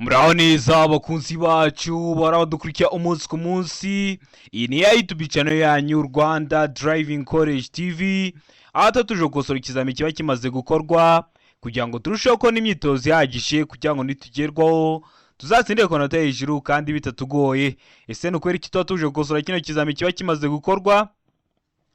Muraho neza abakunzi bacu barabadukurikira umunsi ku munsi. Iyi ni ya YouTube channel yanyu, Rwanda Driving College TV, aho tuba tuje gukosora ikizami kiba kimaze gukorwa kugira ngo turusheho kubona imyitozo ihagije, kugira ngo nitugerwaho tuzatsindire ku manota hejuru kandi bitatugoye. Ese ni ukubera iki tuba tuje gukosora kino kizami kiba kimaze gukorwa?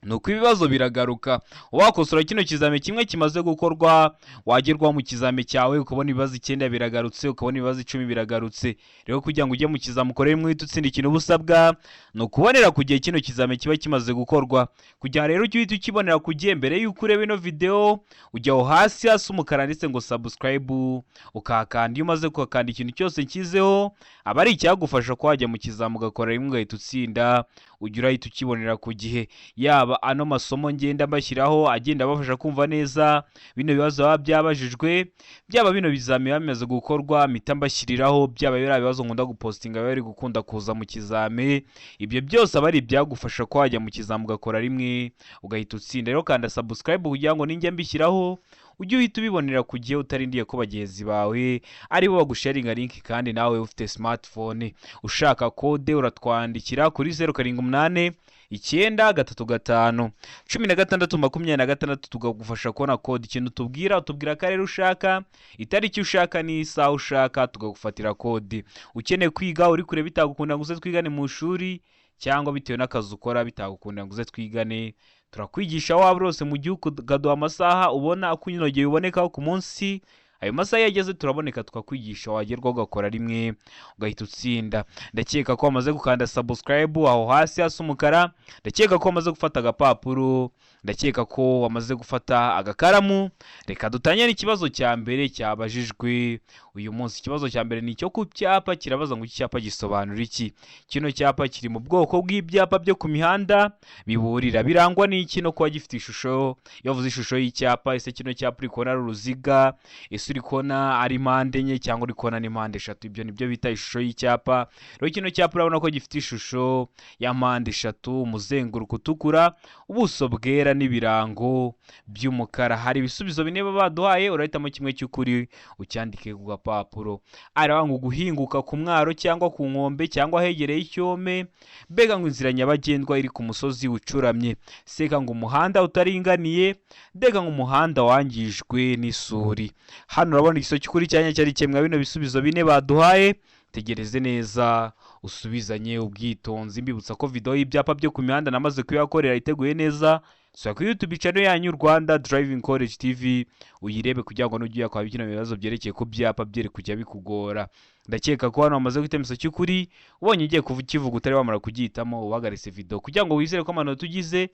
Ni uko ibibazo biragaruka. Wakosora kino kizami kimwe kimaze gukorwa, wagerwaho mu kizami cyawe ukabona ibibazo 9 biragarutse, ukabona ibibazo 10 biragarutse. Rero kugira ngo ujye mu kizami ukore rimwe uhite utsinda, ikintu uba usabwa ni ukubonera ku gihe kino kizami kiba kimaze gukorwa. Kugira rero ujye uhita ukibonera ku gihe, mbere y'uko ureba ino video ujya aho hasi hasi umukara handitse ngo "subscribe", ukahakanda. Iyo umaze kuhakanda, ikintu cyose nshyizeho aba ari icyagufasha ko wajya mu kizami ugakora rimwe ugahita utsinda, ujya urahita ukibonera ku gihe. Yaba ano masomo ngenda mbashyiraho agenda abafasha kumva neza bino bibazo biba byabajijwe, byaba bino bizami biba bimaze gukorwa mpita mbashyiriraho, byaba biriya bibazo nkunda gupostinga biba biri gukunda kuza mu kizami, ibyo byose aba ari ibyagufasha ko wajya mu kizami ugakora rimwe ugahita utsinda. Rero kanda subscribe kugira ngo ninjya mbishyiraho ujye uhita ubibonera ku gihe, utarindiye ko bagenzi bawe aribo bagusharinga link kandi nawe ufite smartphone. Ushaka code uratwandikira kuri 0789351626, tukagufasha kubona code. Ikintu tubwira, utubwira akarere ushaka, itariki ushaka n'isaha ushaka, tukagufatira code. Ukeneye kwiga uri kure bitagukunda ngo uze twigane mu ishuri, cyangwa bitewe n'akazi ukora bitagukunda ngo uze twigane, turakwigisha waba uri hose mu gihugu, ukaduha amasaha ubona akunogeye ubonekaho ku munsi. Ayo masaha iyo ageze turaboneka tukakwigisha, wagerwaho ugakora rimwe ugahita utsinda. Ndakeka ko wamaze gukanda subscribe aho hasi hasi umukara, ndakeka ko wamaze gufata agapapuro, ndakeka ko wamaze gufata agakaramu. Reka dutangire ikibazo cya mbere cyabajijwe uyu munsi. Ikibazo cya mbere ni icyo ku cyapa, kirabaza ngo iki cyapa gisobanura iki? Kino cyapa kiri mu bwoko bw'ibyapa byo ku mihanda biburira, birangwa n'iki no kuba gifite ishusho? Iyo bavuze ishusho y'icyapa, ese kino cyapa uri kubona ari uruziga? Ese uri kubona ari mpande enye cyangwa uri kubona ni mpande eshatu? Ibyo nibyo bita ishusho y'icyapa. Rero kino cyapa urabona ko gifite ishusho ya mpande eshatu, umuzenguruko utukura, ubuso bwera n'ibirango by'umukara. Hari ibisubizo bine baba baduhaye, urahitamo kimwe cy'ukuri ucyandike ku gapapuro. Aravuga ngo guhinguka ku mwaro cyangwa ku nkombe cyangwa ahegereye icyome, mbega ngo inzira nyabagendwa iri ku musozi ucuramye, seka ngo umuhanda utaringaniye, mbega ngo umuhanda wangijwe n'isuri. Hano urabona igisubizo cy'ukuri cyanya cyari kimwe bino bisubizo bine baduhaye. Tegereze neza usubizanye ubwitonzi. Mbibutsa ko video y'ibyapa byo ku mihanda namaze kuyakorera, iteguye neza. Sura kuri YouTube channel yanyu, Rwanda Driving College TV, uyirebe kugira ngo nujya uyakora bino bibazo byerekeye ku byapa byere kujya bikugora. Ndakeka ko hano wamaze guhitamo igisubizo cy'ukuri. Ubonye ugiye kukivuga utari wamara kugihitamo, uhagaritse video kugira ngo wizere ko amanota ugize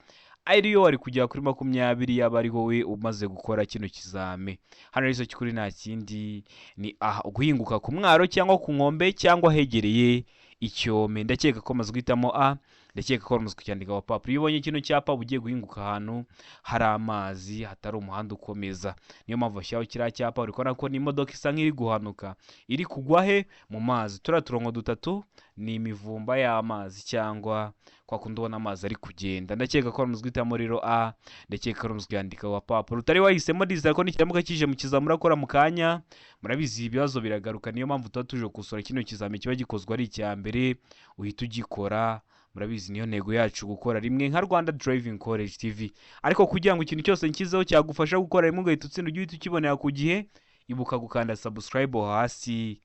ariyo wari kugera kuri 20 yaba ari wowe umaze gukora kino kizame. Hano rero cy'ukuri nta kindi ni aha, guhinguka ku mwaro cyangwa ku nkombe cyangwa ahegereye icyome. Ndakeka ko amaze guhitamo A, ndakeka ko wamaze kucyandika ku papuro. Iyo ubonye kino cyapa uba ugiye guhinguka ahantu hari amazi, hatari umuhanda ukomeza. Niyo mpamvu bashyiraho kiriya cyapa. Uri kubona ko n'imodoka isa nk'iri guhanuka, iri kugwa he? Mu mazi. Turiya turongo dutatu ni imivumba y'amazi cyangwa kwa kundi ubona amazi ari kugenda. Ndakeka ko wamaze guhitamo rero A, ndakeka ko wamaze kuyandika ku gapapuro. Utari wahisemo, ndizera ko nikiramuka kije mu kizami urakora mu kanya. Murabizi, ibibazo biragaruka, niyo mpamvu tuba tuje gukosora kino kizami kiba gikozwe ari icya mbere uhita ugikora. Murabizi, niyo ntego yacu, gukora rimwe nka Rwanda Driving College TV. Ariko kugira ngo ikintu cyose nshyizeho cyagufasha gukora rimwe ugahita utsinda ujye uhita ukibonera ku gihe, ibuka gukanda subscribe hasi,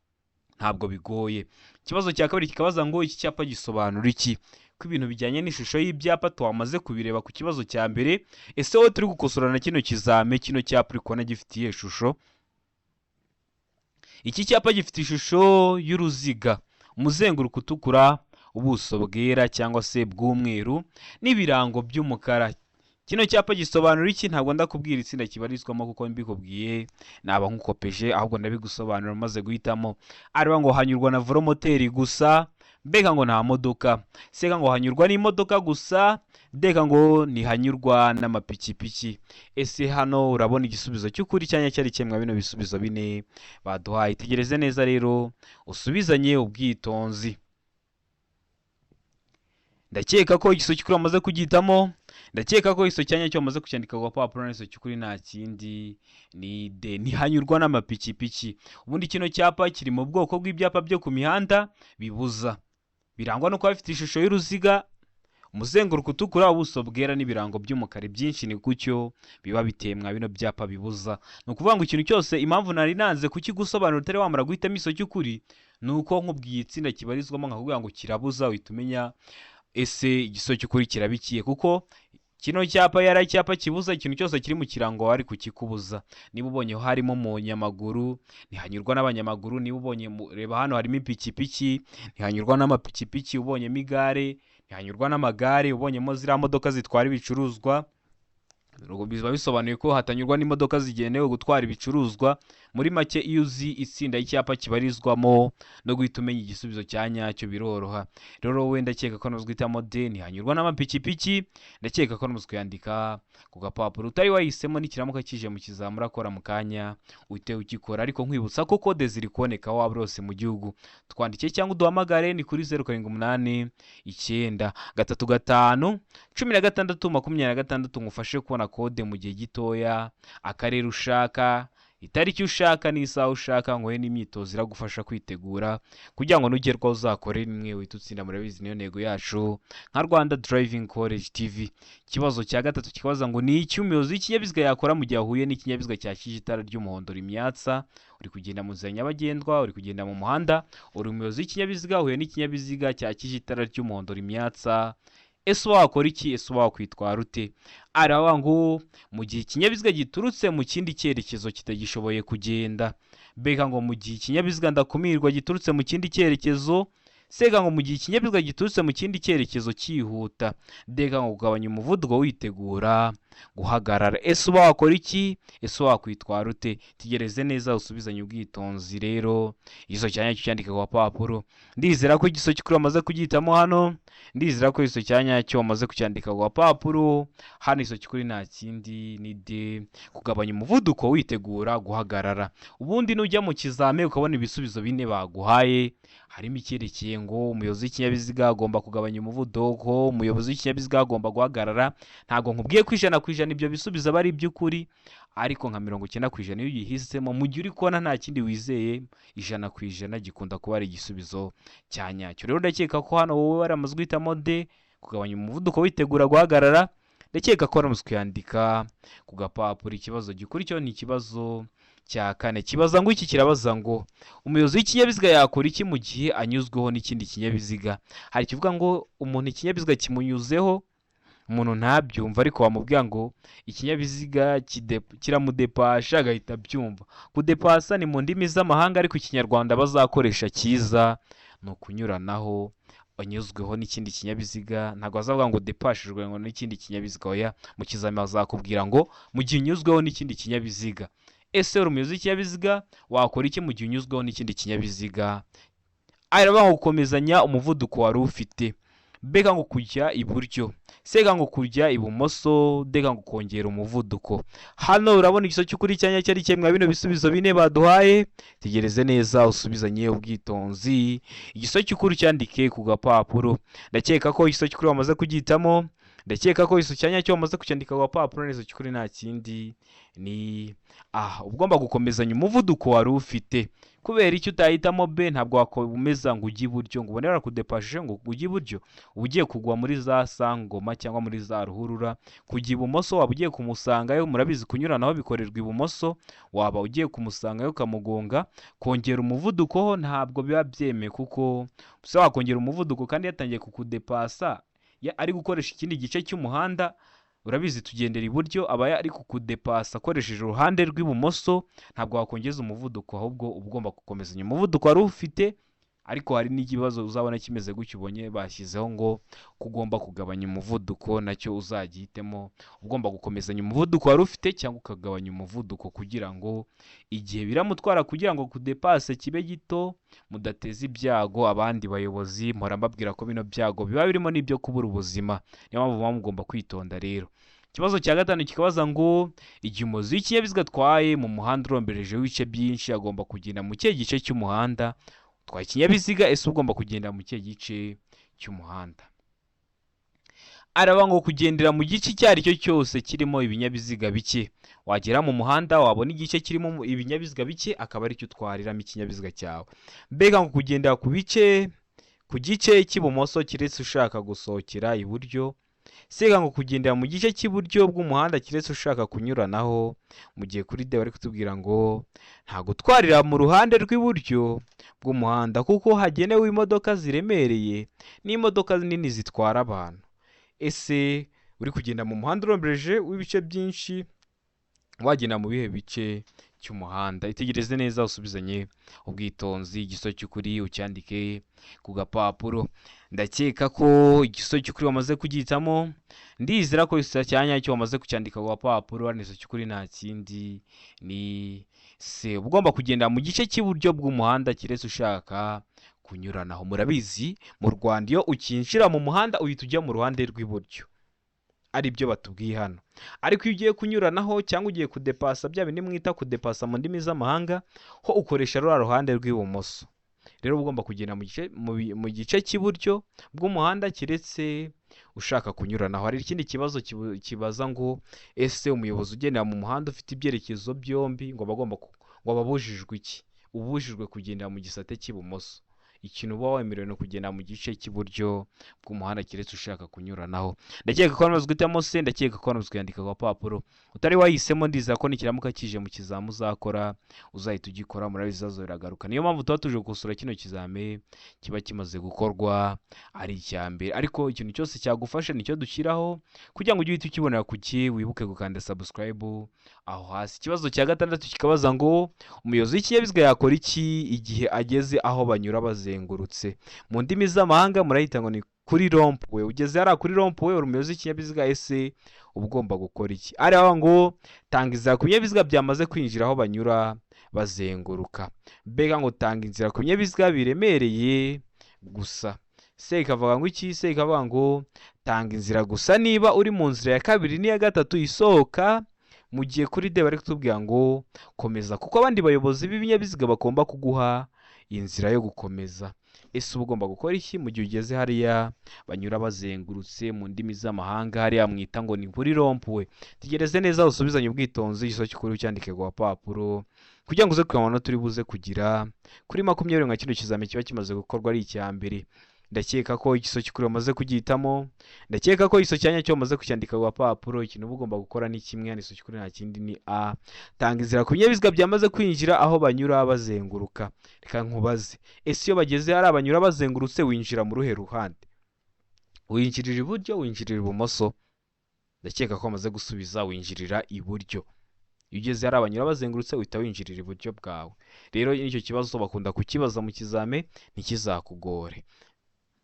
ntabwo bigoye. Ikibazo cya kabiri kikabaza ngo iki cyapa gisobanura iki? Ko ibintu bijyanye n'ishusho y'ibyapa twamaze kubireba ku kibazo cya mbere, ese wowe turi gukosorana kino kizame, kino cyapa uri kubona gifite iyihe shusho? Iki cyapa gifite ishusho y'uruziga, umuzenguruko utukura, ubuso bwera cyangwa se bw'umweru n'ibirango by'umukara. Kino cyapa gisobanura iki? Ntabwo ndakubwira itsinda kibarizwamo kuko mbikubwiye naba nkukopeje, ahubwo ndabigusobanura maze guhitamo. Ariba ngo hanyurwa na velomoteri gusa, mbega ngo nta modoka, seka ngo hanyurwa n'imodoka gusa, ndeka ngo ntihanyurwa n'amapikipiki. Ese hano urabona igisubizo cy'ukuri cyanya cyari kimwe bino bisubizo bine baduhaye? Tegereze neza rero usubizanye ubwitonzi. Ndakeka ko igisubizo cy'ukuri wamaze kugihitamo. Ndakeka ko igisubizo cya nyacyo wamaze kucyandika ku gapapuro. N'igisubizo cy'ukuri nta kindi, ni D, ntihanyurwa n'amapikipiki. Ubundi kino cyapa kiri mu bwoko bw'ibyapa byo ku mihanda bibuza, birangwa no kuba bifite ishusho y'uruziga, umuzenguruko utukura, ubuso bwera n'ibirango by'umukara. Byinshi ni gutyo biba biteye mwa bino byapa bibuza. Ni ukuvuga ngo ikintu cyose, impamvu nari nanze kukigusobanura utari wamara guhitamo igisubizo cy'ukuri, ni uko nkubwiye itsinda kibarizwamo, nkakubwira ngo kirabuza, uhita umenya ese igisubizo cy'ukuri kirabikiye. Kuko kino cyapa yari icyapa kibuza, ikintu cyose kiri mu kirango wari kukikubuza. Niba ubonye harimo umunyamaguru, ntihanyurwa n'abanyamaguru. Niba ubonye reba hano harimo ipikipiki, ntihanyurwa n'amapikipiki. Ubonyemo igare, ntihanyurwa n'amagare. Ubonyemo ziriya modoka zitwara ibicuruzwa, biba bisobanuye ko hatanyurwa n'imodoka zigenewe gutwara ibicuruzwa. Muri make, iyo uzi itsinda icyapa kibarizwamo, no guhita umenya igisubizo cya nyacyo biroroha. Rero wowe ndakeka ko guhitamo D, ntihanyurwa n'amapikipiki. Ndakeka ko namaze kuyandika ku gapapuro. Utari wahisemo, nikiramuka kije mu kizamura akora mu kanya uhite ugikora. Ariko nkwibutsa ko kode ziri kuboneka aho waba uri hose mu gihugu. Twandikiye cyangwa uduhamagare, ni kuri 0789351626, ngufashe kubona kode mu gihe gitoya, akarere ushaka, itariki ushaka n'isaha ushaka, nguhe n'imyitozo iragufasha kwitegura kugira ngo nugerwaho uzakore rimwe uhite utsinda. Murabizi, niyo ntego yacu nka Rwanda Driving College TV. Ikibazo cya gatatu kikabaza ngo: ni iki umuyobozi w'ikinyabiziga yakora mu gihe ahuye n'ikinyabiziga cyakije itara ry'umuhondo rimyatsa? Uri kugenda mu nzira nyabagendwa, uri kugenda mu muhanda, uri umuyobozi w'ikinyabiziga, uhuye n'ikinyabiziga cyakije itara ry'umuhondo rimyatsa. Ese wakora iki? Ese wakwitwara ute? Aravuga ngo mu gihe ikinyabiziga giturutse mu kindi cyerekezo kitagishoboye kugenda. Mbega ngo mu gihe ikinyabiziga ndakumirwa giturutse mu kindi cyerekezo. Sega ngo mu gihe ikinyabiziga giturutse mu kindi cyerekezo cyihuta. Deka ngo kugabanya umuvuduko witegura guhagarara. Ese uba wakora iki? Ese wakwitwara ute? Tegereze neza, usubizanye ubwitonzi. Rero igisubizo cya nyacyo cyandika ku gapapuro. Ndizera ko igisubizo cy'ukuri wamaze kugihitamo hano. Ndizera ko igisubizo cya nyacyo wamaze kucyandika ku gapapuro hano. Igisubizo cy'ukuri nta kindi, ni D, kugabanya umuvuduko witegura guhagarara. Ubundi nujya mu kizame ukabona ibisubizo bine baguhaye, harimo icyerekeye ngo umuyobozi w'ikinyabiziga agomba kugabanya umuvuduko, umuyobozi w'ikinyabiziga agomba guhagarara, ntabwo nkubwiye ko 100% ibyo bisubizo aba ari iby'ukuri, ariko nka 90% iyo uyihisemo mu gihe uri kubona nta kindi wizeye 100%, gikunda kuba ari igisubizo cya nyacyo. Rero ndakeka ko hano wowe waramaze guhitamo D, kugabanya umuvuduko witegura guhagarara. Ndakeka ko waramaze kuyandika ku gapapuro. Ikibazo gikurikiyeho ni ikibazo cya kane. Kibaza ngo iki? Kirabaza ngo: umuyobozi w'ikinyabiziga yakora iki mu gihe anyuzweho n'ikindi kinyabiziga? Hari ikivuga ngo umuntu ikinyabiziga kimunyuzeho, umuntu ntabyumva, ariko wamubwira ngo ikinyabiziga kiramudepasha, agahita abyumva. Kudepasa ni mu ndimi z'amahanga, ariko Ikinyarwanda bazakoresha cyiza ni ukunyuranaho. Anyuzweho n'ikindi kinyabiziga, ntabwo bazavuga ngo depashijwe ngo n'ikindi kinyabiziga. Oya, mu kizami bazakubwira ngo mu gihe unyuzweho n'ikindi kinyabiziga. Ese uri umuyobozi w'ikinyabiziga, wakora iki mu gihe unyuzweho n'ikindi kinyabiziga? Aravuga ngo gukomezanya umuvuduko wari ufite, mbega ngo kujya iburyo, sega ngo kujya ibumoso, dega ngo kongera umuvuduko. Hano urabona igisubizo cy'ukuri cya nyacyo ari kimwe bino bisubizo bine baduhaye. Tegereze neza, usubizanye ubwitonzi, igisubizo cy'ukuri cyandike ku gapapuro. Ndakeka ko igisubizo cy'ukuri wamaze kugihitamo. Ndakeka ko igisubizo cya nyacyo wamaze kucyandika ku gapapuro. N'igisubizo cy'ukuri nta kindi, ni aha: ugomba gukomezanya umuvuduko wari ufite. Kubera icyo utahitamo B? Ntabwo wakomeza ngo ujye iburyo ngo ubone barakudepashije ngo ujye iburyo, uba ugiye kugwa muri za sangoma cyangwa muri za ruhurura. Kujya ibumoso waba ugiye kumusangayo. Murabizi, kunyuranaho bikorerwa ibumoso, waba ugiye kumusangayo ukamugonga. Kongera umuvuduko ho ntabwo biba byemewe, kuko se wakongera umuvuduko kandi yatangiye kukudepasa, ari gukoresha ikindi gice cy'umuhanda? Urabizi, tugendera iburyo, aba ari kukudepasa akoresheje uruhande rw'ibumoso. Ntabwo wakongeza umuvuduko, ahubwo uba ugomba gukomezanya umuvuduko wari ufite. Ariko hari n'ikibazo uzabona kimeze gutyo, ubonye bashyizeho ngo kugomba kugabanya umuvuduko, nacyo uzagihitemo. Ugomba gukomezanya umuvuduko wari ufite cyangwa ukagabanya umuvuduko kugira ngo igihe biramutwara kugira ngo kudepase kibe gito, mudateza ibyago abandi bayobozi. Mpora mbabwira ko bino byago biba birimo n'ibyo kubura ubuzima, niyo mpamvu muba mugomba kwitonda. Rero ikibazo cya gatanu kikabaza ngo: igihe umuyobozi w'ikinyabiziga atwaye mu muhanda urombereje w'ibice byinshi, agomba kugenda mu kihe gice cy'umuhanda? Utwaye ikinyabiziga, ese ugomba kugenda mu kihe gice cy'umuhanda? Araba ngo kugendera mu gice icyo ari cyo cyose kirimo ibinyabiziga bike. Wagera mu muhanda wabona igice kirimo ibinyabiziga bike, akaba aricyo utwariramo ikinyabiziga cyawe. Mbega ngo kugendera ku gice cy'ibumoso keretse ushaka gusohokera iburyo. Sega ngo kugendera mu gice cy'iburyo bw'umuhanda keretse ushaka kunyuranaho. Mu gihe kuri D bari kutubwira ngo nta gutwarira mu ruhande rw'iburyo bw'umuhanda kuko hagenewe imodoka ziremereye n'imodoka nini zitwara abantu. Ese uri kugenda mu muhanda urombereje w'ibice byinshi, wagenda mu bihe bice cy'umuhanda? Itegereze neza, usubizanye ubwitonzi, igisubizo cy'ukuri ucyandike ku gapapuro. Ndakeka ko igisubizo cy'ukuri wamaze kugihitamo. Ndizera ko igisubizo cya nyacyo wamaze kucyandika ku gapapuro. Hano igisubizo cy'ukuri nta kindi, ni C. Uba ugomba kugenda mu gice cy'iburyo bw'umuhanda keretse ushaka kunyuranaho. Murabizi, mu Rwanda iyo ukinjira mu muhanda uhita ujya mu ruhande rw'iburyo, ari byo batubwiye hano. Ariko iyo ugiye kunyuranaho cyangwa ugiye kudepasa, bya bindi mwita kudepasa mu ndimi z'amahanga, ho ukoresha ruriya ruhande rw'ibumoso. Rero uba ugomba kugenda mu gice cy'iburyo bw'umuhanda keretse ushaka kunyuranaho. Hari ikindi kibazo kibaza ngo ese umuyobozi ugendera mu muhanda ufite ibyerekezo byombi ngo aba agomba ngo aba abujijwe iki? Ubujijwe kugendera mu gisate cy'ibumoso. Ikintu uba wemerewe ni ukugenda mu gice cy'iburyo bw'umuhanda keretse ushaka kunyuranaho. Ndakeka ko wamaze guhitamo C, ndakeka ko wamaze kuyandika ku gapapuro. Utari wahisemo, ndizera ko nikiramuka kije mu kizami uzakora uzahita ugikora. Murabizi, ibibazo biragaruka, niyo mpamvu tuba tuje gukosora kino kizami kiba kimaze gukorwa ari icya mbere. Ariko ikintu cyose cyagufasha nicyo dushyiraho kugira ngo ujye uhita ukibonera ku gihe. Wibuke gukanda subscribe aho hasi. Ikibazo cya gatandatu kikabaza ngo umuyobozi w'ikinyabiziga yakora iki igihe ageze aho banyura bazengurutse? Mu ndimi z'amahanga murahita ngo ni kuri rond-point. Ugeze hariya kuri rond-point, uri umuyobozi w'ikinyabiziga, ese uba ugomba gukora iki? Ariho ngo tanga inzira ku binyabiziga byamaze kwinjira aho banyura bazenguruka. Mbega ngo tanga inzira ku binyabiziga biremereye gusa. Se ikavuga ngo iki? Se ikavuga ngo tanga inzira gusa niba uri mu nzira ya kabiri n'iya gatatu isohoka. Mu gihe kuri D bari kutubwira ngo komeza kuko abandi bayobozi b'ibinyabiziga bagomba kuguha inzira yo gukomeza. Ese uba ugomba gukora iki mu gihe ugeze hariya banyura bazengurutse, mu ndimi z'amahanga hariya mwita ngo ni kuri rond-point? Tegereze neza, usubizanye ubwitonzi, igisubizo cy'ukuri ucyandike ku gapapuro kugira ngo uze kureba amanota uri buze kugira kuri 20 nka kino kizami kiba kimaze gukorwa ari icya mbere. Ndakeka ko igisubizo cy'ukuri wamaze kugihitamo. Ndakeka ko igisubizo cya nyacyo wamaze kucyandika ku gapapuro. Ikintu uba ugomba gukora ni kimwe, hano igisubizo cy'ukuri nta kindi, ni A. Tanga inzira ku binyabiziga byamaze kwinjira aho banyura bazenguruka. Reka nkubaze, ese iyo bageze hariya banyura bazengurutse winjira mu ruhe ruhande? Winjirira iburyo, winjirira ibumoso? Ndakeka ko wamaze gusubiza, winjirira iburyo. Iyo ugeze hariya banyura bazengurutse uhita winjirira iburyo bwawe. Rero icyo kibazo bakunda kukibaza mu kizame, ntikizakugore.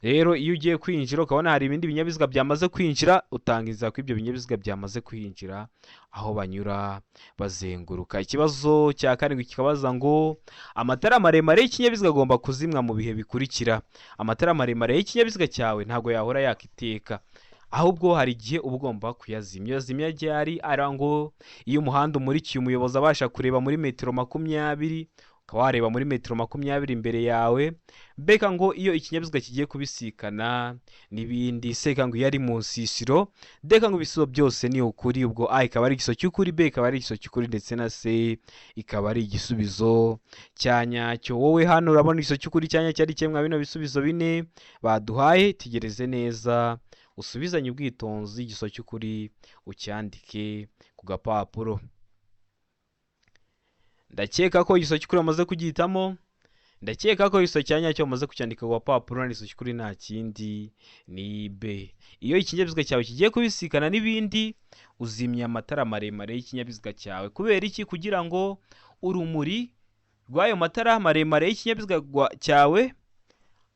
Rero iyo ugiye kwinjira ukabona hari ibindi binyabiziga byamaze kwinjira, utanga inzira kuri ibyo binyabiziga byamaze kwinjira aho banyura bazenguruka. Ikibazo cya karindwi kikabaza ngo amatara maremare y'ikinyabiziga agomba kuzimwa mu bihe bikurikira. Amatara maremare y'ikinyabiziga cyawe ntabwo yahora yaka iteka, ahubwo hari igihe uba ugomba kuyazimya. Uyazimya ryari? Ari ngo iyo umuhanda umurikiye umuyobozi abasha kureba muri metero 20, ukaba wareba muri metero 20 imbere yawe. Mbega ngo iyo ikinyabiziga kigiye kubisikana n'ibindi. Seka ngo iyo ari mu nsisiro. Deka ngo ibisubizo byose ni ukuri. Ubwo A ikaba ari igisubizo cy'ukuri, B ikaba ari igisubizo cy'ukuri, ndetse na C ikaba ari igisubizo cya nyacyo. Wowe hano urabona igisubizo cy'ukuri cya nyacyo ari kimwe bino bisubizo bine baduhaye? Tegereze neza, usubizanye ubwitonzi, igisubizo cy'ukuri ucyandike ku gapapuro. Ndakeka ko igisubizo cy'ukuri wamaze kugihitamo. Ndakeka ko igisubizo cya nyacyo wamaze kucyandika ku gapapuro. Igisubizo cy'ukuri nta kindi, ni B. Iyo ikinyabiziga cyawe kigiye kubisikana n'ibindi, uzimya amatara maremare y'ikinyabiziga cyawe. Kubera iki? Kugira ngo urumuri rw'ayo matara maremare y'ikinyabiziga cyawe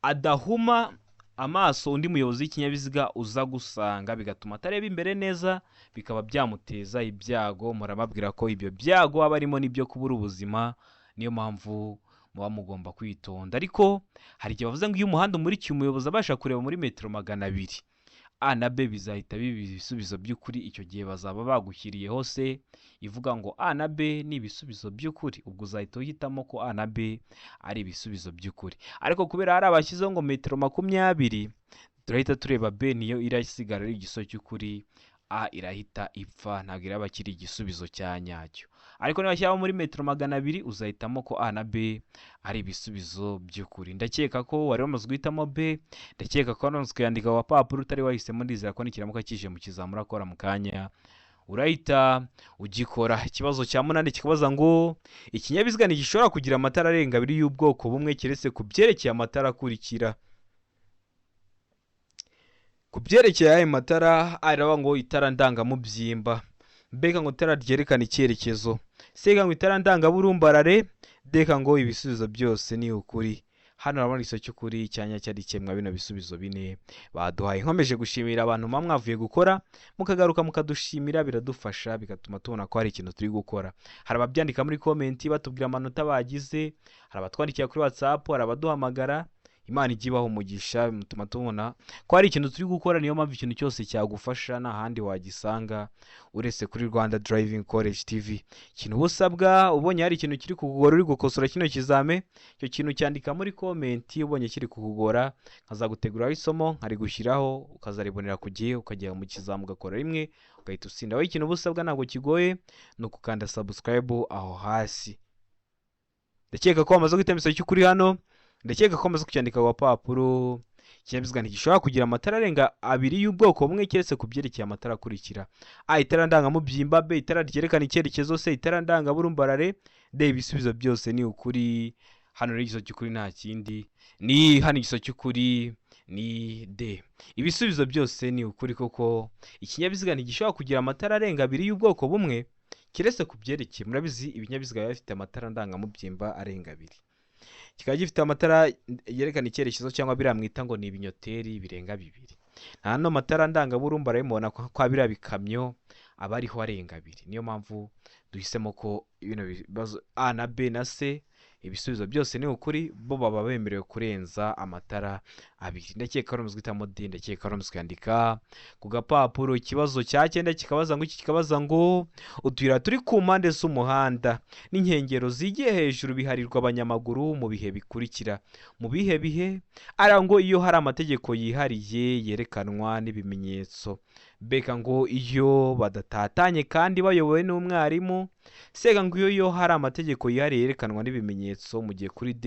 adahuma amaso undi muyobozi w'ikinyabiziga uza gusanga, bigatuma atareba imbere neza, bikaba byamuteza ibyago. Murababwira ko ibyo byago haba harimo n'ibyo kubura ubuzima, niyo mpamvu muba mugomba kwitonda. Ariko hari igihe bavuze ngo iyo umuhanda umurikiye umuyobozi abasha kureba muri metero 200, A na B bizahita biba ibisubizo by'ukuri. Icyo gihe bazaba bagushyiriyeho se ivuga ngo A na B ni ibisubizo by'ukuri, ubwo uzahita uhitamo ko A na B ari ibisubizo by'ukuri. Ariko kubera hari abashyizeho ngo metero 20, Turahita tureba B niyo irasigara ari igisubizo cy'ukuri, A irahita ipfa, ntabwo iraba kiri igisubizo cya nyacyo. Ariko niba shyiramo muri metero 200 uzahitamo ko A na B ari ibisubizo by'ukuri. Ndakeka ko wari wamaze guhitamo B, ndakeka ko wari wamaze kuyandika ku gapapuro utari wahisemo, ndizera ko nikiramuka kije mu kizamura akora mu kanya urahita ugikora. Ikibazo cya 8 kikabaza ngo ikinyabiziga ntigishobora kugira amatara arenga abiri y'ubwoko bumwe keretse ku byerekeye amatara akurikira. Ku byerekeye ayo matara, araba ngo itara ndangamubyimba, mbega ngo itara ryerekana icyerekezo, sega ngo itara ndangaburumbarare, deka ngo ibisubizo byose ni ukuri. Hano urabona igisubizo cy'ukuri icyanya cyari kimwe bino bisubizo bine baduhaye. Nkomeje gushimira abantu muba mwavuye gukora mukagaruka mukadushimira, biradufasha bigatuma tubona ko hari ikintu turi gukora. Hari ababyandika muri komenti batubwira amanota bagize, hari abatwandikira kuri WhatsApp, hari abaduhamagara. Imana ijye ibaha umugisha, bituma tubona ko hari ikintu turi gukora. Niyo mpamvu ikintu cyose cyagufasha nta handi wagisanga uretse kuri Rwanda Driving College TV. Ikintu uba usabwa, ubonye hari ikintu kiri kukugora uri gukosora kino kizame, icyo kintu cyandika muri komenti. Ubonye kiri kukugora nkazaguteguraho isomo nkarigushyiraho, ukazaribonera ku gihe, ukajya mu kizami ugakora rimwe ugahita utsinda. Wowe ikintu uba usabwa ntabwo kigoye, ni ukukanda subscribe aho hasi. Ndakeka ko wamaze guhitamo igisubizo cy'ukuri hano, ndakeka ko wamaze kucyandika ku gapapuro. Ikinyabiziga ntigishobora kugira amatara arenga abiri y'ubwoko bumwe keretse ku byerekeye amatara akurikira: A itara ndangamubyimba, B itara ryerekana icyerekezo, C itara ndangaburumbarare, D ibisubizo byose ni ukuri. Hano rero igisubizo cy'ukuri nta kindi, ni hano igisubizo cy'ukuri ni D. Ibisubizo byose ni ukuri kuko ikinyabiziga ntigishobora kugira amatara arenga abiri y'ubwoko bumwe keretse ku byerekeye. Murabizi ibinyabiziga biba bifite amatara ndangamubyimba arenga abiri, kikaba gifite amatara yerekana icyerekezo cyangwa biriya mwita ngo ni ibinyoteri birenga bibiri. Nta no matara ndangaburumbarare mubona kwa biriya bikamyo aba ariho arenga abiri. Niyo mpamvu duhisemo ko bino bibazo A na B na C ibisubizo byose ni ukuri, bo baba bemerewe kurenza amatara abiri. Ndakeka ari guhitamo D, ndakeka ari kwandika ku gapapuro. Ikibazo cya 9 kikabaza ngo iki kikabaza ngo utuyira turi ku mpande z'umuhanda n'inkengero zigiye hejuru biharirwa abanyamaguru mu bihe bikurikira. Mu bihe bihe ara ngo iyo hari amategeko yihariye yerekanwa n'ibimenyetso, beka ngo iyo badatatanye kandi bayobowe n'umwarimu, sega ngo iyo hari amategeko yihariye yerekanwa n'ibimenyetso, mu gihe kuri D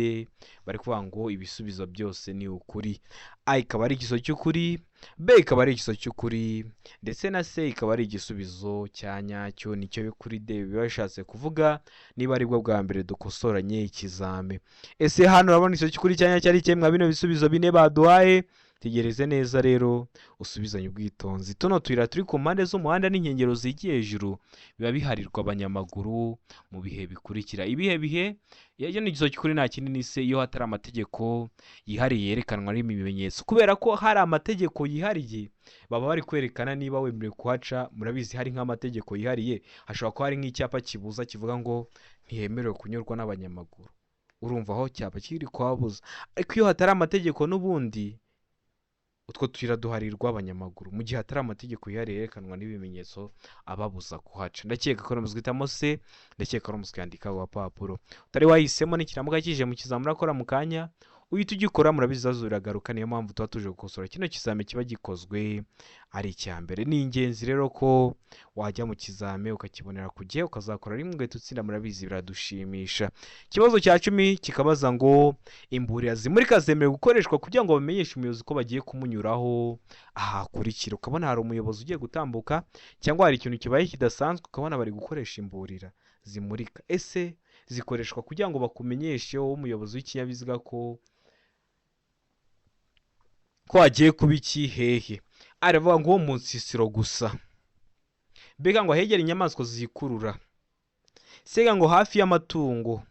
bari kuvuga ngo ibisubizo byose ni ukuri. A ikaba ari igisubizo cy'ukuri, B ikaba ari igisubizo cy'ukuri, ndetse na C ikaba ari igisubizo cya nyacyo. Nicyo kuri D biba bishatse kuvuga niba aribwo bwa mbere dukosoranye ikizame. Ese hano urabona igisubizo cy'ukuri cya nyacyo ari ikihe mwa bino bisubizo bine baduhaye? Tegereze neza rero usubizanye ubwitonzi. Tuno tuyira turi ku mpande z'umuhanda n'inkengero zigiye hejuru biba biharirwa abanyamaguru mu bihe bikurikira. Ibihe bihe iyo ni igisubizo cy'ukuri nta kindi ni se, iyo hatari amategeko yihariye yerekanwa n'ibimenyetso. Kubera ko hari amategeko yihariye baba bari kwerekana niba wemerewe kuhaca. Murabizi hari nk'amategeko yihariye, hashobora kuba hari nk'icyapa kibuza kivuga ngo ntihemerewe kunyurwa n'abanyamaguru, urumva aho cyapa kiri kuhabuza. Ariko iyo hatari amategeko n'ubundi utwo tuyira duharirwa abanyamaguru mu gihe hatari amategeko yihariye yerekanwa n'ibimenyetso ababuza kuhaca. Ndakeka ko guhitamo C, ndakeka ko kwandika ku gapapuro. Utari wahisemo nikiramuka kije mu kizamini urakora mu kanya uhita ugikora. Murabizi ibibazo biragaruka, niyo mpamvu tuba tuje gukosora kino kizami kiba gikozwe ari icya mbere. Ni ingenzi rero ko wajya mu kizami ukakibonera ku gihe, ukazakora rimwe ugahita utsinda. Murabizi biradushimisha. Ikibazo cya 10 kikabaza ngo imburira zimurika zemerewe gukoreshwa kugira ngo bamenyeshe umuyobozi ko bagiye kumunyuraho ahakurikira. Ukabona hari umuyobozi ugiye gutambuka cyangwa hari ikintu kibaye kidasanzwe, ukabona bari gukoresha imburira zimurika. Ese zikoreshwa kugira ngo bakumenyeshe wowe umuyobozi w'ikinyabiziga ko hagiye kuba iki hehe? Aravuga ngo mu nsisiro gusa, mbega ngo ahegere inyamaswa zikurura, sega ngo hafi y'amatungo,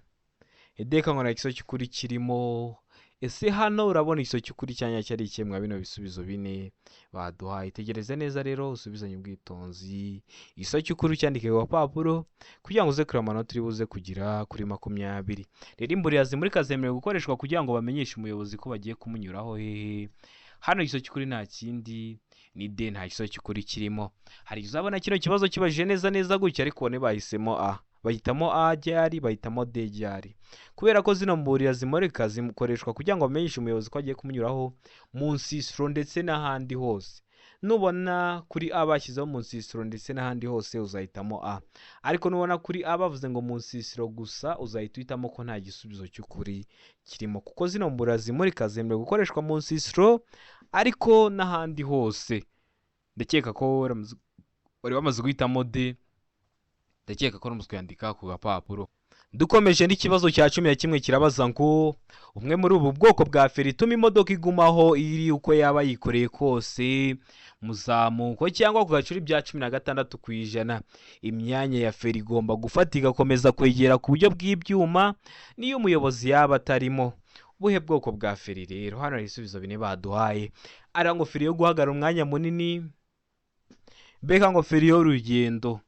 edeka ngo nta gisubizo cy'ukuri kirimo. Ese hano urabona igisubizo cy'ukuri cyanya cyari ikihe mwa bino bisubizo bine baduhaye? Itegereze neza rero usubizanye ubwitonzi. Igisubizo cy'ukuri cyandike ku gapapuro kugira ngo uze kureba amanota uri buze kugira kuri 20. Rero imburira zimurika zemerewe gukoreshwa kugira ngo bamenyeshe umuyobozi ko bagiye kumunyuraho hehe. Hano igisubizo cy'ukuri nta kindi ni D, nta gisubizo cy'ukuri kirimo. Hari uzabona kino kibazo kibajije neza neza gutya ariko ubone bahisemo A. Bahitamo A ryari? Bahitamo D ryari? Kubera ko zino mburira zimurika zikoreshwa kugira ngo bamenyeshe umuyobozi ko agiye kumunyuraho mu nsisiro ndetse n'ahandi hose. Nubona kuri A bashyizeho mu nsisiro ndetse n'ahandi hose, uzahitamo A. Ariko nubona kuri A bavuze ngo mu nsisiro gusa, uzahita uhitamo ko nta gisubizo cy'ukuri kirimo, kuko zino mburira zimurika zemerewe gukoreshwa mu nsisiro ariko n'ahandi hose. Ndakeka ko wari wamaze guhitamo D. Ndakeka ko wamaze kuyandika ku gapapuro. Dukomeje n'ikibazo cya 11, kirabaza ngo umwe muri ubu bwoko bwa feri ituma imodoka igumaho iri uko yaba yikoreye kose, muzamuko cyangwa ku gacuri bya 16%. Imyanya ya feri igomba gufata igakomeza kwegera ku buryo bw'ibyuma niyo umuyobozi yaba atarimo. Ubuhe bwoko bwa feri rero? Hano hari ibisubizo bine baduhaye. Ari ngo feri yo guhagarara umwanya munini, B ngo feri y'urugendo,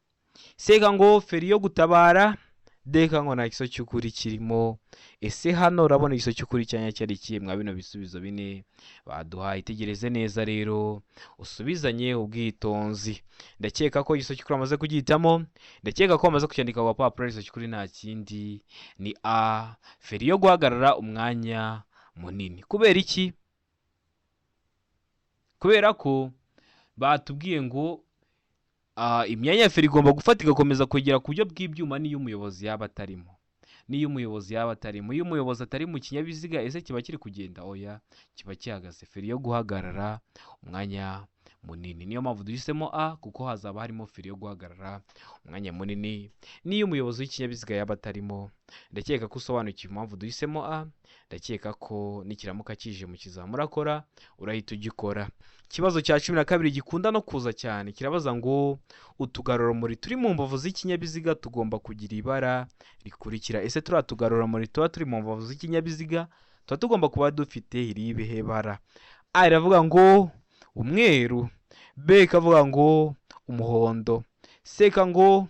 C ngo feri yo gutabara, D ngo nta gisubizo cy'ukuri kirimo. Ese hano urabona igisubizo cy'ukuri cyanya cyari ikihe mwa bino bisubizo bine baduhaye? Itegereze neza rero, usubizanye ubwitonzi. Ndakeka ko igisubizo cy'ukuri wamaze kugihitamo. Ndakeka ko wamaze kucyandika ku gapapuro. Igisubizo cy'ukuri nta kindi, ni A, feri yo guhagarara umwanya munini. Kubera iki? Kubera ko batubwiye ngo imyanya ya feri igomba gufata igakomeza kwegera ku buryo bw'ibyuma n'iyo umuyobozi yaba atarimo. N'iyo umuyobozi yaba atarimo. Iyo umuyobozi atari mu kinyabiziga, ese kiba kiri kugenda? Oya, kiba gihagaze. Feri yo guhagarara umwanya munini, niyo mpamvu duhisemo A, kuko hazaba harimo feri yo guhagarara umwanya munini n'iyo umuyobozi w'ikinyabiziga yaba atarimo. Ndakeka ko usobanukiwe impamvu duhisemo A. Ndakeka ko nikiramuka kije mu kizamini urakora, urahita ugikora. Ikibazo cya 12 gikunda no kuza cyane, kirabaza ngo utugarurarumuri turi mu mbavu z'ikinyabiziga tugomba kugira ibara rikurikira. Ese turiya tugarurarumuri tuba turi mu mbavu z'ikinyabiziga tuba tugomba kuba dufite irihe bara? A iravuga ngo umweru, B ikavuga ngo umuhondo, C ngo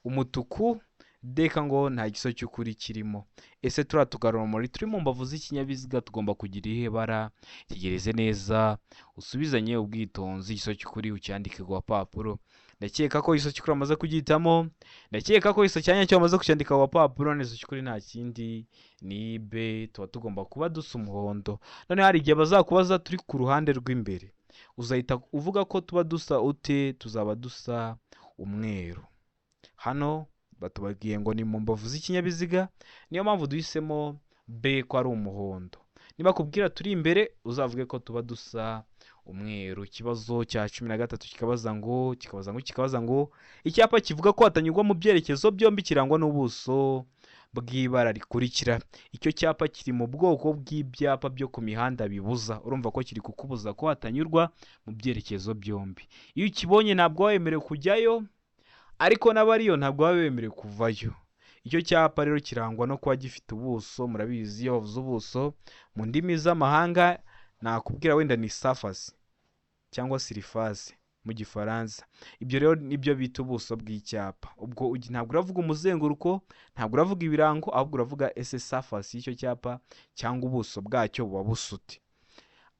umutuku, D ngo nta gisubizo cy'ukuri kirimo. Ese turiya tugarurarumuri turi mu mbavu z'ikinyabiziga tugomba kugira irihe bara? Tegereze neza, usubizanye ubwitonzi, igisubizo cy'ukuri ucyandike ku gapapuro. Ndakeka ko igisubizo cy'ukuri wamaze kugihitamo. Ndakeka ko igisubizo cya nyacyo wamaze kucyandika ku gapapuro. Igisubizo cy'ukuri nta kindi, ni B, tuba tugomba kuba dusa umuhondo. Noneho hari igihe bazakubaza turi ku ruhande rw'imbere, uzahita uvuga ko tuba dusa ute? Tuzaba dusa umweru. Hano batubabwiye ngo ni mu mbavu z'ikinyabiziga, niyo mpamvu duhisemo B ko ari umuhondo. Niba kubwira turi imbere, uzavuge ko tuba dusa umweru. Ikibazo cya 13 kikabaza ngo icyapa kivuga ko hatanyurwa mu byerekezo byombi kirangwa n'ubuso bw'ibara rikurikira. Icyo cyapa kiri mu bwoko bw'ibyapa byo ku mihanda bibuza. Urumva ko kiri kukubuza ko hatanyurwa mu byerekezo byombi. Iyo ukibonye ntabwo waba wemerewe kujyayo, ariko n'abariyo ntabwo baba bemerewe kuvayo. Icyo cyapa rero kirangwa no kuba gifite ubuso. Murabizi, iyo bavuze ubuso mu ndimi z'amahanga, nakubwira wenda ni surface cyangwa surface mu Gifaransa. Ibyo rero nibyo bita ubuso bw'icyapa. Ubwo ntabwo uravuga umuzenguruko, ntabwo uravuga ibirango, ahubwo uravuga ese surface y'icyo cyapa cyangwa ubuso bwacyo buba busute.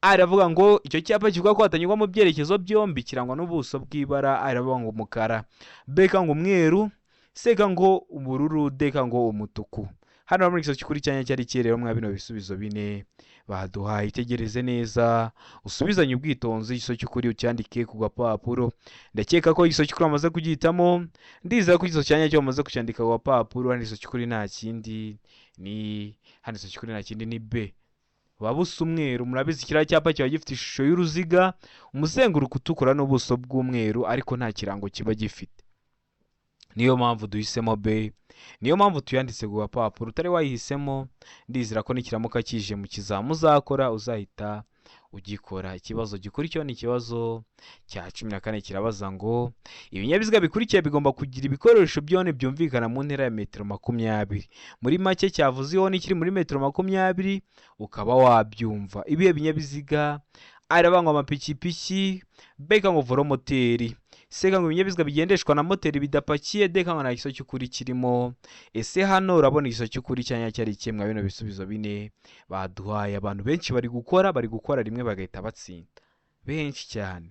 A iravuga ngo icyo cyapa kivuga ko hatanyurwa mu byerekezo byombi kirangwa n'ubuso bw'ibara: A iravuga ngo umukara, B ngo umweru, C ngo ubururu, D ngo umutuku. Hano muri iki cy'ukuri cyanya cyari rero mwa bino bisubizo bine baduhaye? Itegereze neza, usubizanye ubwitonzi, igisubizo cy'ukuri ucyandike ku gapapuro. Ndakeka ko igisubizo cy'ukuri wamaze kugihitamo. Ndizera ko igisubizo cya nyacyo wamaze kucyandika ku gapapuro. Hano igisubizo cy'ukuri nta kindi ni, hano igisubizo cy'ukuri nta kindi ni B, buba busa umweru. Murabizi, kiriya cyapa kiba gifite ishusho y'uruziga, umuzenguruko utukura n'ubuso bw'umweru, ariko nta kirango kiba gifite. Niyo mpamvu duhisemo B, niyo mpamvu tuyanditse ku gapapuro. Utari wayihisemo, ndizera ko nikiramuka kije mu kizamu uzakora, uzahita ugikora. Ikibazo gikurikiyeho ni ikibazo cya 14, kirabaza ngo ibinyabiziga bikurikiye bigomba kugira ibikoresho by'ihoni byumvikana mu ntera ya metero 20. Muri make cyavuze ihoni kiri muri metero 20 ukaba wabyumva. Ibihe binyabiziga? Arabangwa amapikipiki, B ngo velomoteri, C ngo ibinyabiziga bigendeshwa na moteri bidapakiye, D ngo nta gisubizo cy'ukuri kirimo. Ese hano urabona igisubizo cy'ukuri cyanya cyari ikihe mwa bino bisubizo bine baduhaye? Abantu benshi bari gukora rimwe bagahita batsinda, benshi cyane.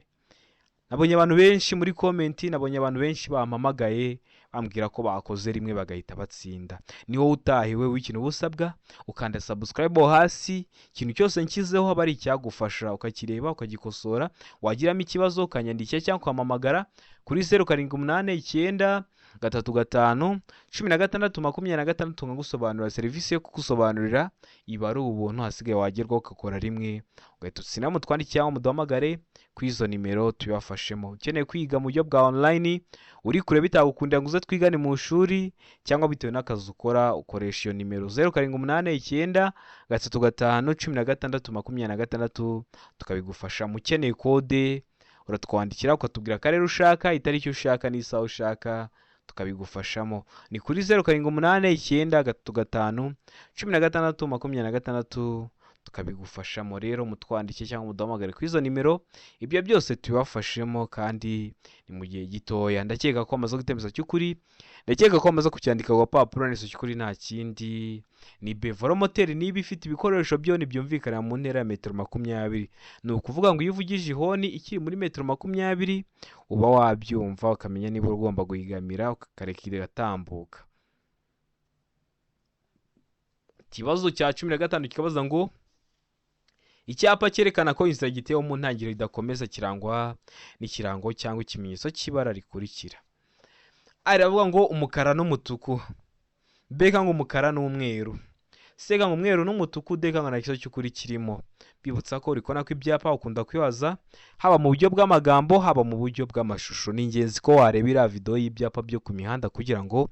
Nabonye abantu benshi muri comment, nabonye abantu benshi bampamagaye. Bambwira ko bakoze rimwe bagahita batsinda. Ni wowe utahiwe w'ikintu uba usabwa, ukanda subscribe aho hasi. Ikintu cyose nshyizeho aba ari icyagufasha, ukakireba, ukagikosora. Wagiramo ikibazo ukanyandikira cyangwa ukampamagara kuri 0789351626 nkagusobanurira. Serivisi yo kugusobanurira iba ari ubuntu, hasigaye wagerwaho ugakora rimwe ugahita utsinda. Mutwandike cyangwa muduhamagare kuri izo nimero tubibafashemo. Ukeneye kwiga mu buryo bwa online, uri kure bitagukundira ngo uze twigane mu ishuri, cyangwa bitewe n'akazi ukora, ukoresha iyo nimero 0789351626 tukabigufasha. Ukeneye kode uratwandikira ukatubwira akarere ushaka, itariki ushaka n'isaha ushaka, tukabigufashamo. Ni kuri 0789351626 tukabigufashamo. Rero mutwandike cyangwa muduhamagare kuri izo nimero, ibyo byose tubibafashemo kandi ni mu gihe gitoya. Ndakeka ko amaze gutemeza cy'ukuri, ndakeka ko amaze kucyandika ku gapapuro. N'iso cy'ukuri nta kindi ni B. Velomoteri niba ifite ibikoresho byo ntibyumvikana mu ntera ya metero 20. Ni ukuvuga ngo iyo uvugije ihoni ikiri muri metero 20 uba wabyumva, ukamenya niba ugomba guhigamira ukareka igatambuka. Ikibazo cya 15 kikabaza ngo icyapa cyerekana ko inzira gitewe mu ntangiriro idakomeza kirangwa n'ikirango cyangwa ikimenyetso cy'ibara rikurikira. Aravuga ngo umukara n'umutuku, B ngo umukara n'umweru, C ngo umweru n'umutuku, D ngo nta kibazo cy'ukuri kirimo. Bibutsa ko uri kubona ko ibyapa ukunda kwibaza, haba mu buryo bw'amagambo, haba mu buryo bw'amashusho. Ni ingenzi ko wareba iriya videwo y'ibyapa byo ku mihanda kugira ngo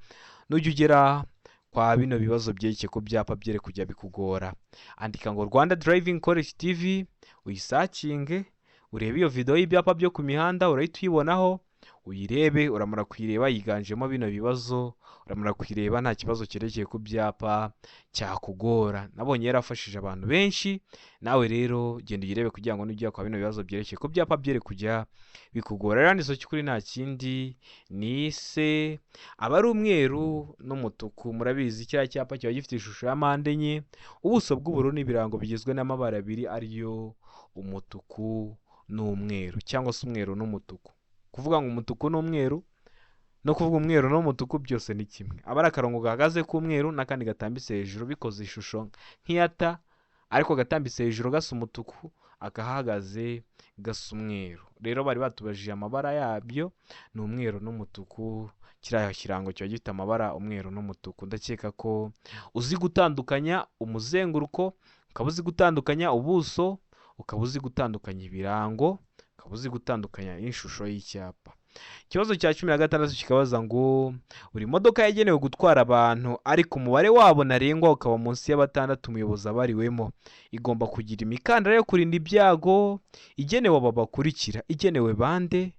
nujya ugera kwa bino bibazo byerekeye ku byapa byere kujya bikugora. Andika ngo Rwanda Driving College TV, uyisearchinge, urebe iyo videwo y'ibyapa byo ku mihanda, urahita uyibonaho, uyirebe. Uramara kuyireba, yiganjemo bino bibazo. Uramara kuyireba nta kibazo cyerekeye ku byapa cyakugora. Nabonye yarafashije abantu benshi. Nawe rero genda uyirebe kugira ngo nujya kwa bino bibazo byerekeye ku byapa byere kujya bikugora. Rero handitseho cy'ukuri nta kindi ni C, aba ari umweru n'umutuku. Murabizi, kiriya cyapa kiba gifite ishusho ya mpande enye, ubuso bw'ubururu n'ibirango bigizwe n'amabara abiri, ariyo umutuku n'umweru, cyangwa se umweru n'umutuku. Kuvuga ngo umutuku n'umweru no kuvuga umweru n'umutuku byose ni kimwe. Aba ari akarongo gahagaze k'umweru n'akandi gatambitse hejuru, bikoze ishusho nk'iya T, ariko gatambitse hejuru gasa umutuku, akahagaze gasa umweru. Rero bari batubajije amabara yabyo, ni umweru n'umutuku. Kiriya kirango kiba gifite amabara umweru n'umutuku. Ndakeka ko uzi gutandukanya umuzenguruko, ukaba uzi gutandukanya ubuso, ukaba uzi gutandukanya ibirango, ukaba uzi gutandukanya n'ishusho y'icyapa. Ikibazo cya 16 kikabaza ngo buri modoka yagenewe gutwara abantu ariko umubare wabo ntarengwa ukaba munsi ya batandatu umuyobozi abariwemo, igomba kugira imikandara yo kurinda ibyago igenewe aba bakurikira. Igenewe bande?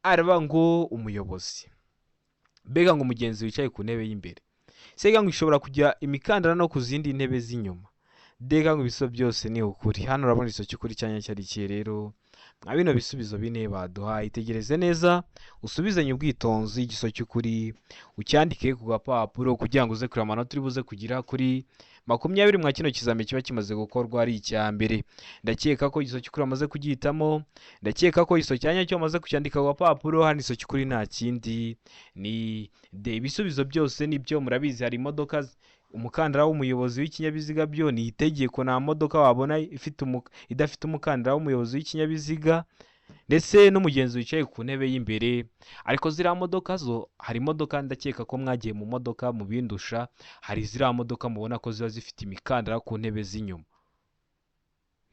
Araba ngo umuyobozi, B ngo umugenzi wicaye ku ntebe y'imbere, C ngo ishobora kugira imikandara no ku zindi ntebe z'inyuma, D ngo ibisubizo byose ni ukuri. Hano urabona igiso cy'ukuri cyanya cyari ikihe? Rero mwa bino bisubizo bine baduhaye, itegereze neza, usubizanye ubwitonzi igiso cy'ukuri, ucyandike ku gapapuro kugira ngo uze kureba amanota uri buze kugira kuri 20 mwa kino kizami kiba kimaze gukorwa ari icya mbere. Ndakeka ko igiso cy'ukuri wamaze kugihitamo, ndakeka ko igiso cya nyacyo wamaze kucyandika ku gapapuro. Hano igiso cy'ukuri nta kindi ni D, ibisubizo byose nibyo. Murabizi, hari imodoka umukandara w'umuyobozi w'ikinyabiziga byo ni itegeko, nta modoka wabona ifite idafite umukandara w'umuyobozi w'ikinyabiziga ndetse n'umugenzi wicaye ku ntebe y'imbere. Ariko ziriya modoka zo, hari imodoka, ndakeka ko mwagiye mu modoka mu bindusha, hari ziriya modoka mubona ko ziba zifite imikandara ku ntebe z'inyuma.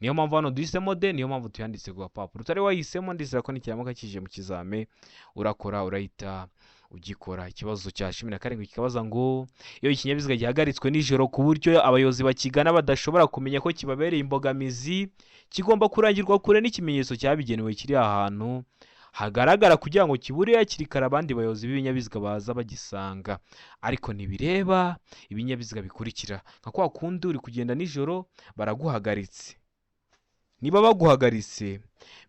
Niyo mpamvu hano duhisemo D, niyo mpamvu tuyanditse ku gapapuro. Utari wahisemo, ndizera ko nikiramuka kije mu kizame urakora, urahita ugikora. Ikibazo cya 17 kikabaza ngo iyo ikinyabiziga gihagaritswe nijoro ku buryo abayobozi bakigana badashobora kumenya ko kibabereye imbogamizi, kigomba kurangirwa kure n'ikimenyetso cyabigenewe kiri ahantu hagaragara kugira ngo kibure hakiri kare abandi bayobozi b'ibinyabiziga baza bagisanga, ariko ntibireba ibinyabiziga bikurikira. Nka kwa kundi uri kugenda nijoro baraguhagaritse, niba baguhagaritse,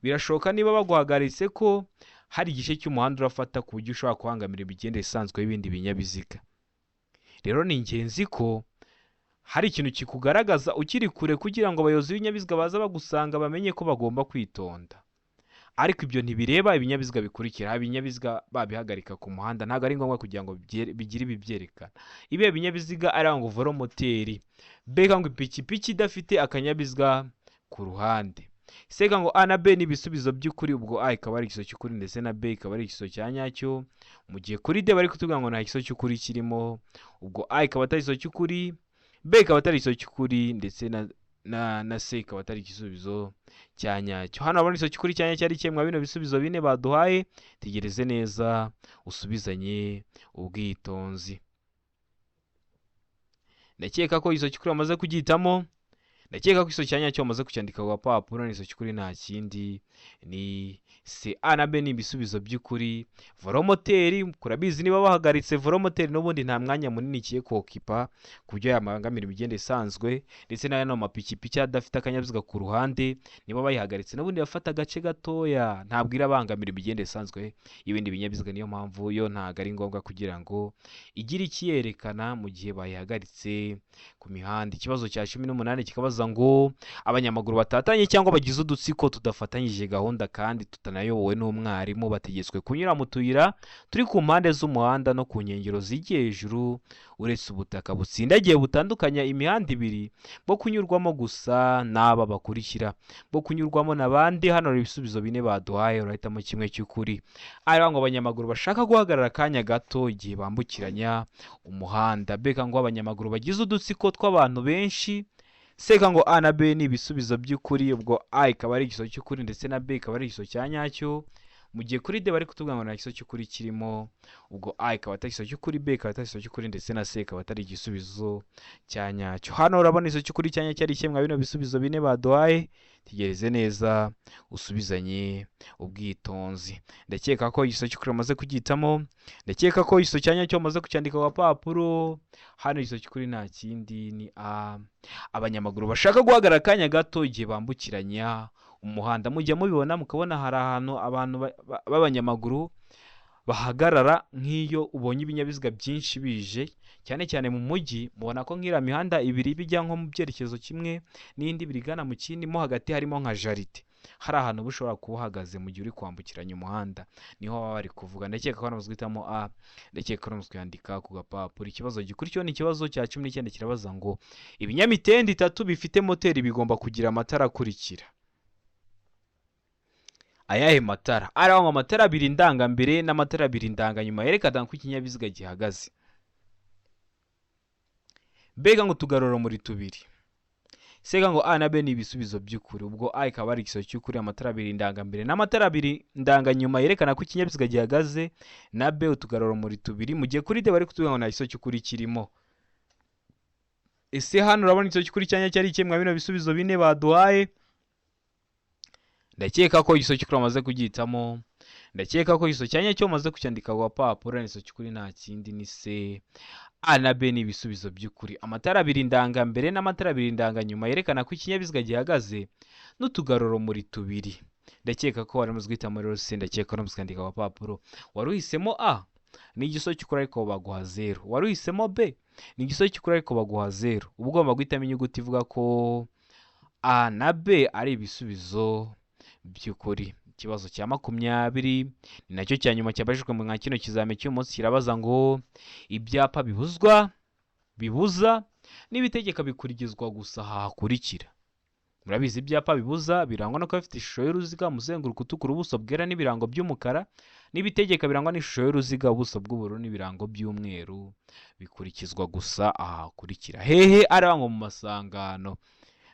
birashoboka niba baguhagaritse ko hari igice cy'umuhanda urafata ku buryo ushobora kubangamira imigendere isanzwe y'ibindi binyabiziga. Rero ni ingenzi ko hari ikintu kikugaragaza ukiri kure kugira ngo abayobozi b'ibinyabiziga baza bagusanga bamenye ko bagomba kwitonda. Ariko ibyo ntibireba ibinyabiziga bikurikira. Ibinyabiziga babihagarika ku muhanda ntabwo ari ngombwa kugira ngo bigire ibibyerekana. Ibihe binyabiziga? Ari ngo velomoteri, B ngo ipikipiki idafite akanyabiziga ku ruhande, C ngo A na B ni ibisubizo by'ukuri, ubwo A ikaba ari igisubizo cy'ukuri ndetse na B ikaba ari igisubizo cya nyacyo, mu gihe kuri D bari kutubwira ngo nta gisubizo cy'ukuri kirimo, ubwo A ikaba atari igisubizo cy'ukuri, B ikaba atari igisubizo cy'ukuri ndetse na C ikaba atari igisubizo cya nyacyo. Hano urabona igisubizo cy'ukuri cya nyacyo ari kimwe mwa bino bisubizo bine baduhaye. Tegereze neza usubizanye ubwitonzi. Ndakeka ko igisubizo cy'ukuri bamaze kugihitamo. Ndakeka ko igisubizo cya nyacyo bamaze kucyandika ku gapapuro. Igisubizo cy'ukuri nta kindi ni C. A na B ni ibisubizo by'ukuri. Velomoteri kurabizi, niba bahagaritse velomoteri n'ubundi nta mwanya munini ikiye kokipa ku buryo yabangamira imigende isanzwe, ndetse n'aya mapikipiki adafite akanyabiziga ku ruhande, niba bayihagaritse n'ubundi bafata agace gatoya, ntabwo irabangamira imigende isanzwe y'ibindi binyabiziga. Niyo mpamvu yo ntabwo ari ngombwa kugira ngo igire ikiyerekana mu gihe bayihagaritse ku mihanda. Ikibazo cya 18 kikabaza ngo abanyamaguru batatanye cyangwa bagize udutsiko tudafatanyije gahunda kandi tutanayobowe n'umwarimu bategetswe kunyura mu tuyira turi ku mpande z'umuhanda no ku nkengero zigiye hejuru, uretse ubutaka butsindagiye butandukanya imihanda ibiri bwo kunyurwamo gusa n'aba bakurikira. Bwo kunyurwamo n'abandi. Hano hari ibisubizo bine baduhaye, urahitamo kimwe cy'ukuri. Ari ngo abanyamaguru bashaka guhagarara akanya gato igihe bambukiranya umuhanda, B ngo abanyamaguru bagize udutsiko tw'abantu benshi, C ngo A na B ni ibisubizo by'ukuri, ubwo A ikaba ari igisubizo cy'ukuri ndetse na B ikaba ari igisubizo cya nyacyo, mu gihe kuri D bari kutubwira ngo nta gisubizo cy'ukuri kirimo, ubwo A ikaba atari igisubizo cy'ukuri, B ikaba atari igisubizo cy'ukuri ndetse na C ikaba atari igisubizo cya nyacyo. Hano urabona igisubizo cy'ukuri cya nyacyo ari kimwe mwa bino bisubizo bine baduhaye. Tegereze neza usubizanye ubwitonzi. Ndakeka ko igisubizo cy'ukuri bamaze kugihitamo. Ndakeka ko igisubizo cya nyacyo bamaze kucyandika ku gapapuro. Hano igisubizo cy'ukuri nta kindi ni A, abanyamaguru bashaka guhagarara akanya gato igihe bambukiranya umuhanda. Mujya mubibona mukabona hari ahantu abantu b'abanyamaguru bahagarara, nk'iyo ubonye ibinyabiziga byinshi bije, cyane cyane mu mujyi, mubona ko nk'iriya mihanda ibiri bijya nko mu byerekezo kimwe n'indi ibiri igana mu kindi, mo hagati harimo nka jaride, hari ahantu uba ushobora kuba uhagaze mu gihe uri kwambukiranya umuhanda, niho baba bari kuvuga. Ndakeka ko bamaze guhitamo A, ndakeka ko bamaze kuyandika ku gapapuro. Ikibazo gikurikiyeho ni ikibazo cya 19, kirabaza ngo ibinyamitende itatu bifite moteri bigomba kugira amatara akurikira. Ayahe matara? Araho amatara abiri ndangambere n'amatara abiri ndanganyuma yerekana ko ikinyabiziga gihagaze, B ngo utugarurarumuri tubiri, C ngo A na B ni ibisubizo by'ukuri, ubwo A ikaba ari igisubizo cy'ukuri, amatara abiri ndangambere n'amatara abiri ndanganyuma yerekana ko ikinyabiziga gihagaze, na B utugarurarumuri tubiri, mu gihe kuri D bari kutubwira ngo nta gisubizo cy'ukuri kirimo. Ese hano urabona igisubizo cy'ukuri cya nyacyo ari ikihe mwa bino bisubizo bine baduhaye? Ndakeka ko igisubizo cy'ukuri bamaze kugihitamo. Ndakeka ko igisubizo cya nyacyo bamaze kucyandika ku gapapuro. Igisubizo cy'ukuri nta kindi ni C. A na B ni ibisubizo by'ukuri, amatara abiri ndangambere n'amatara abiri ndanganyuma yerekana ko ikinyabiziga gihagaze n'utugarurarumuri tubiri. Ndakeka ko wari umaze guhitamo rero C. Ndakeka ko wari kwandika ku gapapuro. Wari uhisemo A, ni igisubizo cy'ukuri ariko baguha 0. Wari uhisemo B, ni igisubizo cy'ukuri ariko baguha 0. Uba ugomba guhitamo inyuguti ivuga ko A na B ari ibisubizo by'ukuri. Ikibazo cya 20 ni nacyo cya nyuma cyabajijwe mu nka kino kizami cy'uyu munsi, kirabaza ngo ibyapa bibuzwa, bibuza n'ibitegeka bikurikizwa gusa hakurikira. Murabizi, ibyapa bibuza birangwa no kuba bifite ishusho y'uruziga, umuzenguruko utukura, ubuso bwera n'ibirango by'umukara, n'ibitegeka birangwa n'ishusho y'uruziga, ubuso bw'ubururu n'ibirango by'umweru, bikurikizwa gusa aha hakurikira. Hehe? Ari ngo mu masangano,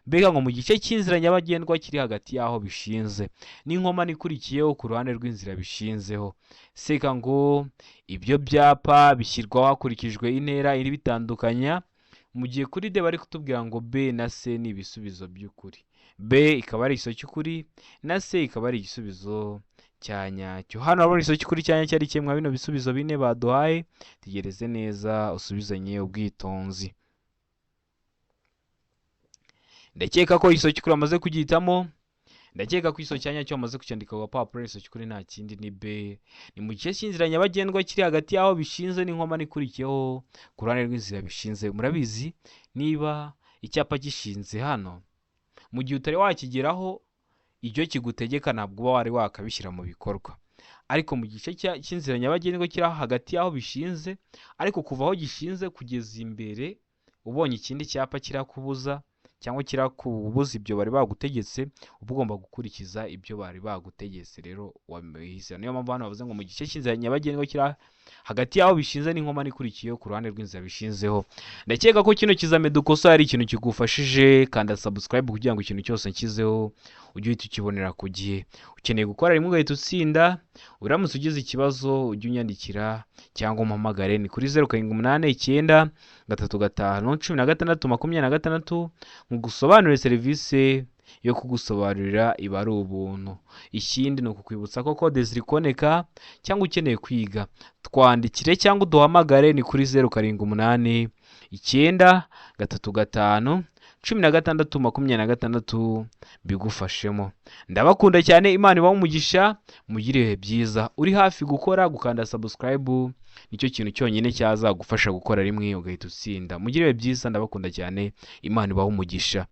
mbega ngo mu gice cy'inzira nyabagendwa kiri hagati y'aho bishinze n'inkomane ikurikiyeho ku ruhande rw'inzira bishinzeho, seka ngo ibyo byapa bishyirwaho hakurikijwe intera iri bitandukanya, mu gihe kuri D bari kutubwira ngo B na C ni ibisubizo by'ukuri, B ikaba ari igisubizo cy'ukuri na C ikaba ari igisubizo cya nyacyo. Hano urabona igisubizo cy'ukuri cya nyacyo ari kimwe mwa bino bisubizo bine baduhaye. Tegereze neza usubizanye ubwitonzi. Ndakeka ko igisubizo cy'ukuri bamaze kugihitamo. Ndakeka ko igisubizo cya nyacyo bamaze kucyandika ku gapapuro. Igisubizo cy'ukuri nta kindi ni B, ni mu gice cy'inzira nyabagendwa kiri hagati y'aho bishinze n'inkomane ikurikiyeho ku ruhande rw'inzira bishinze. Murabizi, niba icyapa gishinze hano, mu gihe utari wakigeraho Icyo kigutegeka ntabwo uba wari wakabishyira mu bikorwa. Ariko mu gice cy'inzira nyabagendwa kiri aho hagati y'aho bishinze, ariko kuva aho gishinze kugeza imbere, ubonye ikindi cyapa kirakubuza cyangwa kirakubuza ibyo bari bagutegetse, uba ugomba gukurikiza ibyo bari bagutegetse. Rero wabihise. Niyo mpamvu hano bavuze ngo mu gice cy'inzira nyabagendwa kiri hagati y'aho bishinze n'inkomane ikurikiyeho ku ruhande rw'inzira bishinzeho. Ndakeka ko kino kizame dukosoye ari ikintu kigufashije. Kanda subscribe kugira ngo ikintu cyose nshyizeho ujye uhita ukibonera ku gihe. Ukeneye gukora rimwe ugahita utsinda. Uramutse ugize ikibazo, ujye unyandikira cyangwa umpamagare, ni kuri 0789351626, ngusobanurire. Serivisi yo kugusobanurira iba ari ubuntu. Ikindi ni ukukwibutsa ko kode ziri kuboneka, cyangwa ukeneye kwiga, twandikire cyangwa uduhamagare, ni kuri 0789351626, bigufashemo. Ndabakunda cyane, Imana ibahe umugisha, mugire ibihe byiza. Uri hafi gukora, gukanda subscribe nicyo kintu cyonyine cyazagufasha gukora rimwe ugahita utsinda. Mugire ibihe byiza, ndabakunda cyane, Imana ibahe umugisha.